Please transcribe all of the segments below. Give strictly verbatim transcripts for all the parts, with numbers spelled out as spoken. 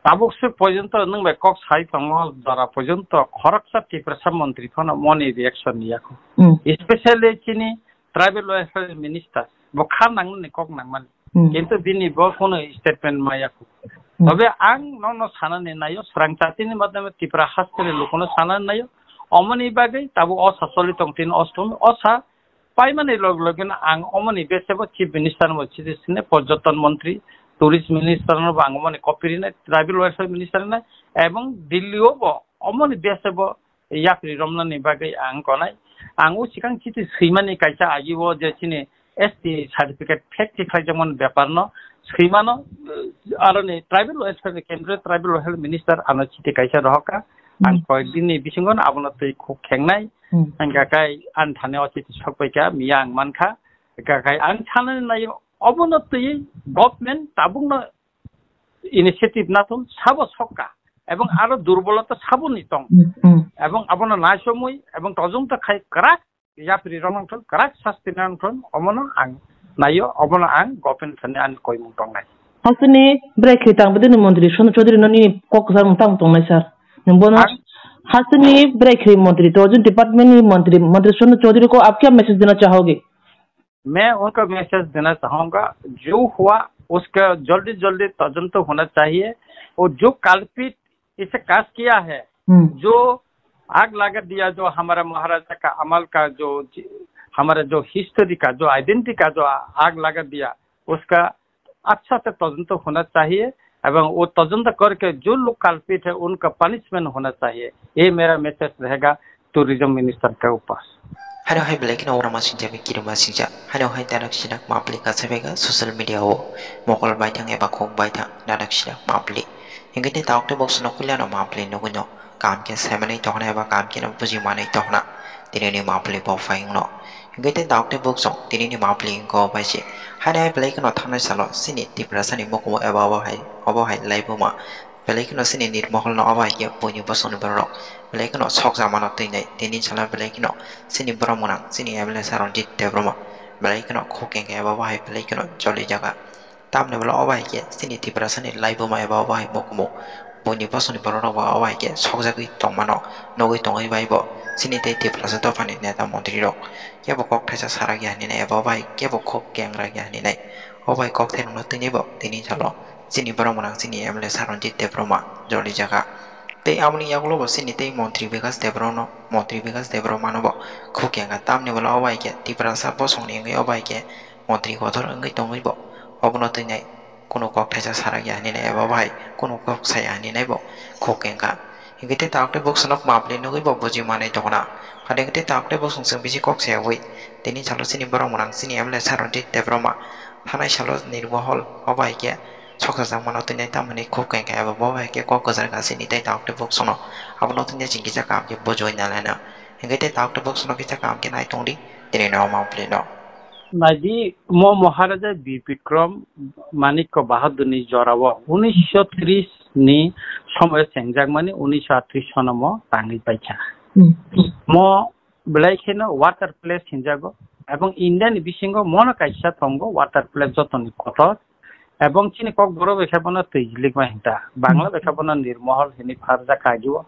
Tabuk se porjonto nwng bai kok sai tongo, jora porjonto khoroksa Tiprasa montri phano moni reaction yakho. Hmm. Especially chini tribal welfare minister, bo kha nangnani kok nangmani. Hmm. Kintu bini bo kono statement ma yakho. Hmm. Tobe ang nono sanani naio, srang chatini madhyame Tipra hasteni lukono sanani naio, omoni bagwi tabuk osa choli tong tin ostom osa paimani log login ang omoni besebo Chief Minister bo chiti sine, Porjoton Montri, Tourist Minister no bo ang omoni copy rinai, Tribal Welfare Minister rinai, ebong Delhi o bo omoni besebo yapri romnani bagwi ang konai. Ang o sikang chiti swimani kaisa agi o je chini S T certificate fake tikhlaijakmani bepar no swimano, eh, aroni Tribal Welfare, Kendriya Tribal Welfare Minister ano chiti kaisa rohorkha. Ang Hmm. koyekdin ni bisingo no abono twi khuk khengnai. Hmm. Hingkha khe ani thani o chiti sokpai kha, miya ang mankha. Hingkha khe ang sanani naio, obono twi government tabukno initiative nathum sabo sokka, ebong aro durbolota saboni tong. Hmm, hmm. Ebong abono naisomwi, ebong tojongto khai kwrak yapri rok nangthun, kwrak sasti nangthun, omono ang naio, omono ang government sani ani koimung tongnai. Hasteni bwraikhri tang bwdini montri Sonu Chaudhary no nini kok kwchar mung tang tongnai sir. Nwng bono Ang hasteni bwraikhri montri tourism department ni montri, montri Sonu Chaudhary ko aap kya message dena chahoge? मैं उनको मैसेज देना चाहूंगा, जो हुआ उसका जल्दी जल्दी तदंत होना चाहिए और जो कल्प्रिट इसे काज किया है, हम्म। जो आग लगा दिया, जो हमारा महाराजा का अमल का जो, हमारा जो हिस्ट्री का जो आइडेंटिटी का जो आग लगा दिया, उसका अच्छा से तदंत होना चाहिए एवं वो तदंत करके जो लोग कल्प्रिट है उनका पनिशमेंट होना चाहिए। ये मेरा मैसेज रहेगा टूरिज्म मिनिस्टर के ऊपर। Hano hai belai kheno ora masing jabi kirima singja. Hano hai danak sinak mapli kasabega social media o mokol baithang eba khok baithang danak sinak mapli. Hingke te taok te box no kuliano mapli nugui no. Kam khe saimanwi tongna eba kam khe no buji manwi tongna. Tini ni mapli bo phai wngno. Hingke te taok te box no tini ni mapli wngko bai se. Hano hai belai kheno thangnai salo sini Tiprasa ni mukumu eba obo hai, obo hai laibuma. Belai kheno sini nirmohol no obo hai khe buini bosong ni borok rok belai kheno sokjak mano twi nai. Tini salo belai kheno sini borok mwnang sini M L A sir Ranjit Debbarma belai kheno khuk kengkhe eba obo hai belai kheno choli jaga. Tamni bwla obo hai khe sini Tiprasa ni laibuma eba obo hai mukumu buini bosong ni borok rok bo obo hai khe sokjagwi tong mano nugwi tongwi bai bo sini tei Tiprasa dopha ni neta montri rok kebo kok thaisa sarak ya hinwi nai eba obo hai kebo khuk keng rak ya hinwi nai. Obo hai kok thai rok no twi nai bo tini salo. Chini borok mwnang chini M L A sir Ranjit Debbarma joli jaga. Tei aboni yagulo bo chini tei montri Bikash Debbarma no, montri Bikash Debbarma no bo khuk ya wngkha. Tamni bwla obo hai khe Tiprasa bosong ni wngwi obo hai khe montri kotor wngwi tongwi bo obono twi nai kunu kok thaisa sarak ya hinwi nai eba obo hai kunu kok saya hinwi nai bo khuk ya wngkha. Hingke tei taok tei bwswk no mapli nugwi bo buji manwi tongna. Hade hingke tei taok tei bwswk chwng bisi kok sayawi tini salo chini borok mwnang chini M L A sir Ranjit Debbarma thanai salo nirmohol obo hai khe soksa jakmano tini tamoni khuk kengkha eba bo hai khe kok kwchar kha sini tei taok tei bwswk no abono tini chingkisa kaham khe bujui nalaina. Hingke tei taok tei bwswk no kisa kaham khe nai tongdi tini no mapli no. Naidi, mo Maharaja Bir Bikram Manikya Bahadurni jorao unisho tris ni somoyo chengjakmani unisho atris sono mo tangwi paikha. Hmm. Mo belai kheno water place hinjago, ebong India ni bisingo mono kaisa tongo water place jotoni kotor, ebong chini Kokborok bai khe bono twi jilikma hinta, Bangla bai khe bono Nirmohol hinwi pharjak kha agio.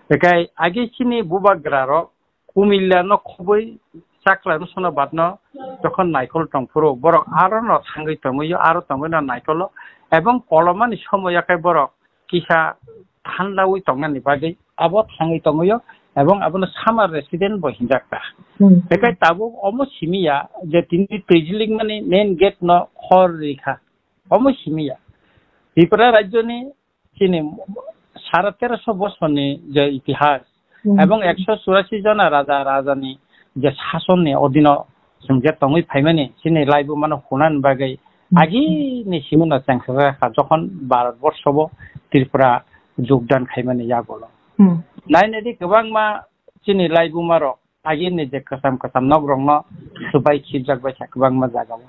Ekai agi chini bubagra rok Kumilla no khobwi chakla rwsano badno jokhon naikol tongphuru, borok aro no thangwi tongwi o, aro tongwi no naikolo, ebong kolomani somoyo khe borok kisa thandawi tongnani bagwi abo thangwi tongwi o, ebong abono summer resident bo hinjak ta. Hmm. Bekhai tabuk omo simi ya je tini twi jilikmani main gate no hor rikha, omo simi ya. Tripura rajyoni chini sara teroso bosorni je itihas, hmm, ebong ekso churasi jona raja rajani je sasonni odino chwng je tongwi phaimani chini laibumano hunani bagwi, hmm, agini simino chengkha kha jokhon Bharat borsho bo Tripura jogdan khaimani yagulo. Hmm. Nainadi kwbangma chini laibumarok agini je kwcham kwcham nok rokno swbai khibjak bai kha kwbangma jagao.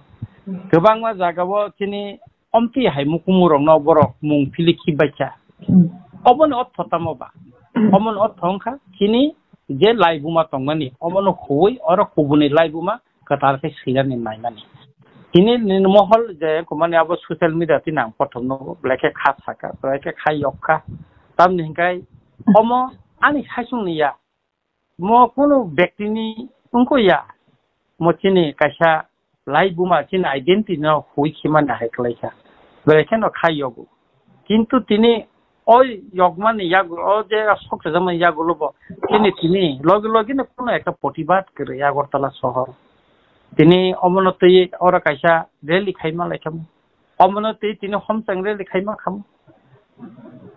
Kwbangma jagao chini omtwi hai mukumu rokno borok mung phili khibbai kha. Hmm. Oboni ortho tamo ba? Hmm. Oboni ortho wngkha chini je laibuma tongmani, obono huwi oro kubuni laibuma kwtal khe swinani naimani. Tini nini mohol je kumani abo social media tini ang pothom no belai khe kha saka, belai khe kha yok kha. Tamni hinkai omo ani saichung ni ya. Mo kunu bektini wngkho ya, mo chini kaisa lai buma chini identity no hui khimani hai khlai kha, belai kheno khai yogo. Kintu tini o yokmani yago, o je sok sajakmani yagulo bo chini tini logi logi no kunu ekta protibad kwrwi Agartala sohor. Tini omono twi oro kaisa rally khaima lai kha. Omono tei tini homchang rally khaima khamu.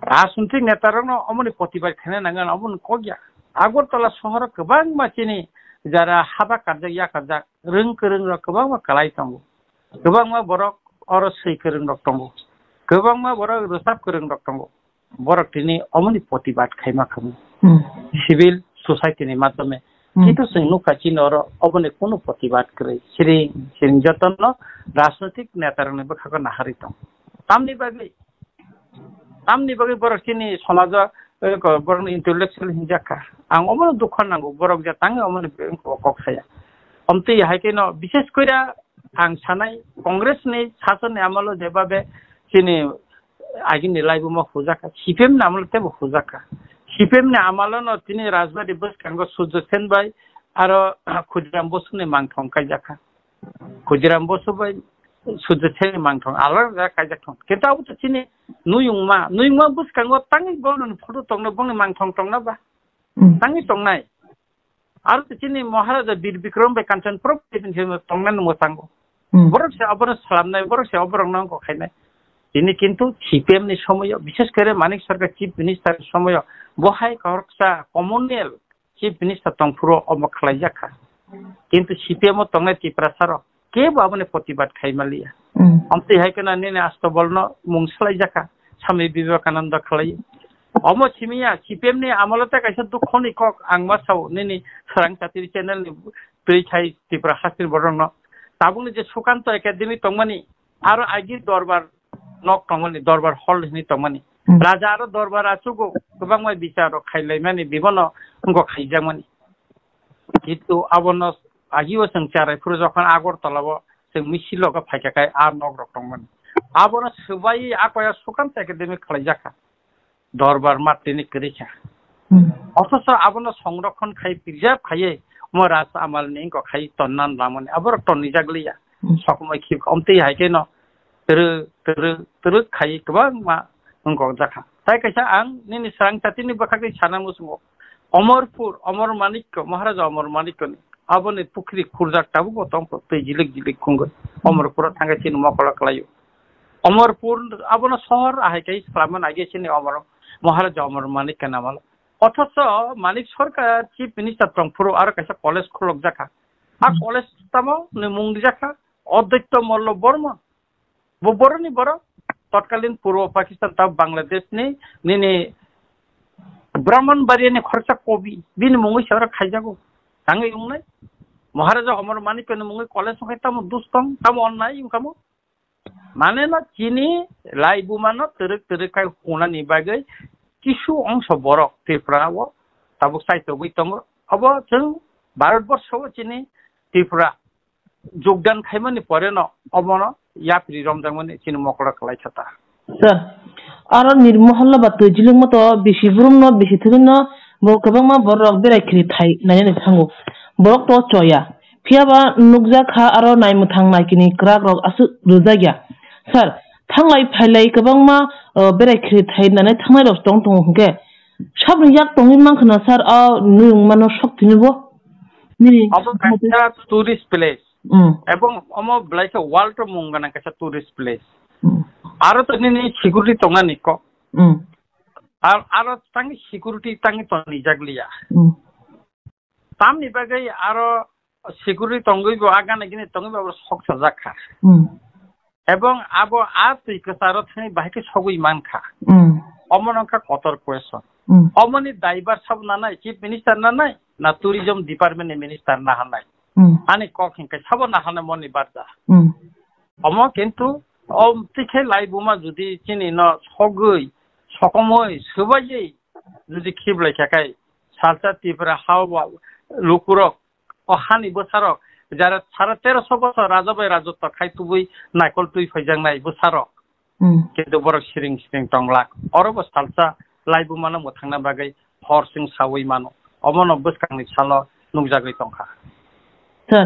Rajnitik netarokno omoni protibad khaina nangan, omono kok ya. Agartala sohoro kwbangma chini jara haba karjak, ya karjak, rwng kwrwng rok kwbangma kwlai tongo. Kwbangma borok oro swi kwrwng rok tongo. Kwbangma borok rwchap kwrwng rok tongo. Borok tini omoni protibad khaima khamu. Hmm. Civil society ni madhyome. Hmm. Kintu chwng nukha chini oro oboni kunu protibad kwrwi. Siring, siring jotono rajnitik netarokni bwkhago naharwi tong. Tamni bagwi, tamni bagwi borok chini somajo, eh, ko-, borokni intellectual hinjak kha. Ang omono dukha nango, borok je tangwi omoni kok saya. Omtwi hai kheno, bishes koira ang sanai, Congress ni sasoni amalo jebabe chini agini laibuma hujakha, C P M ni amalo tebo hujakha. C P M ni amalo no tini Rajbari bwskango Surjo Sen bai aro Khudiram Bosu ni mangthong kaijakha. Khudiram Bosu bai Surjo Sen ni mangthong alada kaijak thong. Kintu abo to chini nuyungma, nuyungma bwskango tangwi bongni photo tongna, bongni mangthong tongna ba? Hmm. Tangwi tongnai. Aro to chini Maharaja Bir Bikram bai Kanchanpur bai tongna mwchanggo. Hmm. Borok se abono salamnai, borok se oborokno wngkok khainai. Tini kintu C P M ni somoyo, bishes kore Manik Sarkar Chief Minister ni somoyo, bo hai khoroksa communal Chief Minister tongphuru omo khlaijak kha. Kintu C P M o tongnai Tiprasa rok kebo aboni protibad khaima liya. Hmm. Omtwi hai kheno nini astobolno mung swlaijak kha, Swami Vivekananda khlai. Omo simiya C P M ni amolo tei kaisa dukhoni kok ang ma sao nini Swrang Chatiri channel ni twi khai Tripura hasteni borokno. Tabukni je Sukanto Academy tongmani, aro agi dorbar nok tongmani, dorbar hall hinwi tongmani. Hmm. Raja aro dorbar achugo kwbangma bichar rok khailaimani, bibono wngkok khaijakmani. Kintu abono agio chwng cherai phuru jokhon Agartala o chwng misil logo phaikha khai a nok rok tongmani. Abono swbai a koya Sukanto Academy khlaijak kha. Dorbar matini kwrwi kha. Hmm. Othocho abono songrokhon khai preserve khaiwi mo raj amalni wngkok khai tonnan lamani aborok tonnijak liya. Hmm. Sokomoi khibka omtwi hai kheno twrwk twrwk twrwk khaiwi kwbangma wngkok jakha. Tai kaisa ang nini Swrang Chatini bwkhakni sana muchungo Omorpur, Omor Manikko, Maharaja Omor Manikko ni aboni pukhri khurjak tabukbo tongkho twi jilik jilik khungwi Omorpuro thangkhe chini mokolo kwlaio. Omorpur abono sohor ahai khe swlaiman age chini Omor Maharaja Omor Manik ke namalo. Othocho Manik Sarkar Chief Minister tongphuru aro kaisa college khulokjakha. A college tamo ni mung rijakha Advaita Malla Borma. Bo boroni borok totkalin Purbo Pakistan ta Bangladesh ni nini Brahmanbaria ni khoroksa kobi bini mungwi se oro khaijago. Tangwi wngnai Maharaja Omor Manik ni mungwi college wngkhe tamo dus tong, tamo onnai wngkha mo. Mane no chini laibuma no twrwk twrwk khai hunani bagwi kisu ongso borok Tripura o tabuk chaitogwi tongo. Obo chwng Bharat borsho o chini Tripura jogdan khaimani pore no obono yapri romjakmani chini mokolo kwlai kha ta. Sir, aro Nirmohalla ba Twijlwngma to bisi brum no bisi thwgwi no bo kwbangma borok berai khiri thai nainani thango. Borok to choya. Phiya ba nukjak kha aro naimwthang naikini kwrak rok aswk rwjak ya. Sir, thanglai phailai kwbangma, uh, berai khiri thai nani thangnai rok tong tongo hwnkhe sabni yak tongwi mankha na sir, o nwng mano sok tini bo? Nini Obo kaisa tourist place. Mm. Ebong omo belai khe world o mung gwnang kaisa tourist place. Mm. Aro to nini security tongnani kok. Mm. Ar, aro tangwi security tangwi tonijak liya. Mm. Tamni bagwi aro security tongwi bo, a gana gini tongwi bo abo sok sajak kha. Mm. Ebong abo a twi kwcharo thangwi bahai khe sogwi man kha. Mm. Omo no wngkha kotor question. Mm. Omoni daibar sabo nanai, Chief Minister nanai, na Tourism Department ni Minister nahanai? Mm. Ani kok hinkhe sabo nahanai moni barja. Mm. Omo kintu o tikhe laibuma jodi chini no sogwi, sokomoi, swbaiwi jodi khiblai kha khai, salsa Tripura ha o lukurok, o hani bwsarok Jara sare teroso bosor raja bai rajotto khai tubui naikol twi phaijaknai bwsarok. Hmm. Kintu borok siring siring tonglak. Oro bo salsa laibuma no mwthangna bagwi hor sing saui mano. Omono bwskangni salo nukjagwi tongkha. Sir,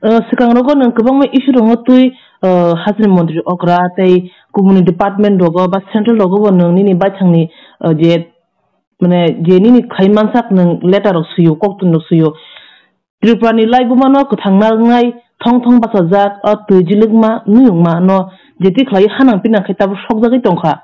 uh, swkang rogo nwng kwbangma issue rokno twi, uh, hasteni montri okra tei kubuni department rogo ba central rogo bo nwng nini baithangni, uh, je, mane, je nini khai mansak nwng letter rok suyo, koktun rok suyo. Tripura ni laibuma no kwthang nangnai thong thong bachajak, o twi jilwkma, nuyungma no jeti khlai hanang pinang khe tabuk sokjagwi tongkha.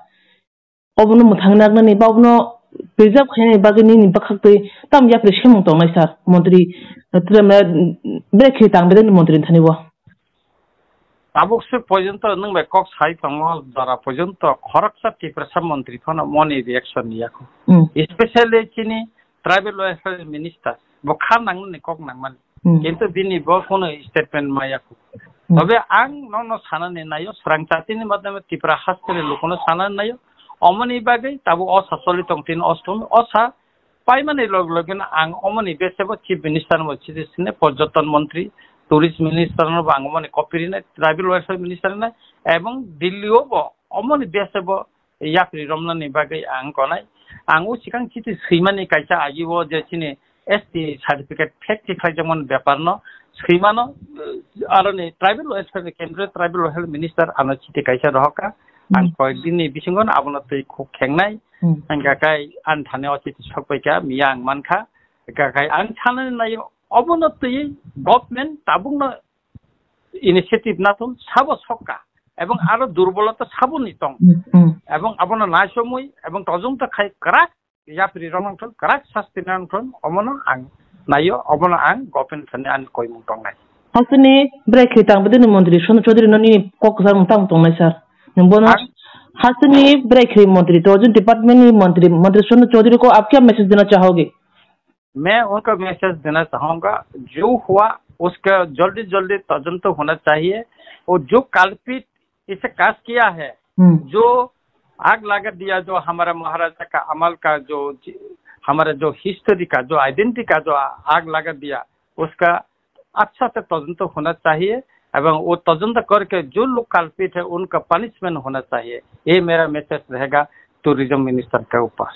Obono mwthang nagnani ba obono preserve khainani bagwi nini bwkhak twi tamo yapri semung tongnai sir, montri, eh, tei, eh, bere khe tang bedeni montri thani bo. Tabuk se porjonto nwng bai kok sai tongo, jora porjonto khoroksa Tiprasa montri phano moni reaction yakho. Hmm. Especially chini tribal welfare minister, bo kha nangnani kok nangmani. Hmm. Kintu bini bo kono statement ma yakho. Hmm. Tobe ang nono sanani naio, srang chatini madhyame Tipra hasteni lukono sanani naio, omoni bagwi tabuk osa choli tong tin ostom, osa paimani log logino ang omoni besebo Chief Minister no bo chiti sine, Porjoton Montri, Tourist Minister no bo ang omoni copy rinai, Tribal Welfare Minister rinai, ebong Delhi o bo omoni besebo yapri romnani bagwi ang konai. Ang o sikang chiti swimani kaisa agi o je chini S T certificate fake tikhlaijakmani bepar no swimano, eh, aroni Tribal Welfare, Kendriya Tribal Welfare Minister ano chiti kaisa rohorkha. Ang Hmm. koyekdin ni bisingo no abono twi khuk khengnai. Hmm. Hingkha khe ani thani o chiti sokpai kha, miya ang mankha. Hingkha khe ang sanani naio, obono twi government tabukno initiative nathum sabo sokka. Ebong aro durbolota saboni tong. Hmm, hmm. Ebong abono naisomwi, ebong tojongto khai kwrak yapri rok nangthun, kwrak sasti nangthun, omono ang naio, omono ang government sani ani koimung tongnai. Hasteni bwraikhri tang bidini montri Sonu Chaudhary no nini kok kwchar mung tamo tongnai sir? Nwng bono Ang hasteni bwraikhri montri, tourism department ni montri, montri Sonu Chaudhary ko aap kya message dena chahoge? मैं उनको मैसेज देना चाहूंगा, जो हुआ उसका जल्दी जल्दी तदंत होना चाहिए और जो कल्पित इसे काश किया है, हम्म। जो आग लगा दिया, जो हमारा महाराजा का अमल का, जो हमारा जो हिस्ट्री का, जो आइडेंटिटी का जो आग लगा दिया, उसका अच्छा से तदंत होना चाहिए एवं वो तदंत करके जो लोग कल्पित है उनका पनिशमेंट होना चाहिए। ये मेरा मैसेज रहेगा टूरिज्म मिनिस्टर के ऊपर।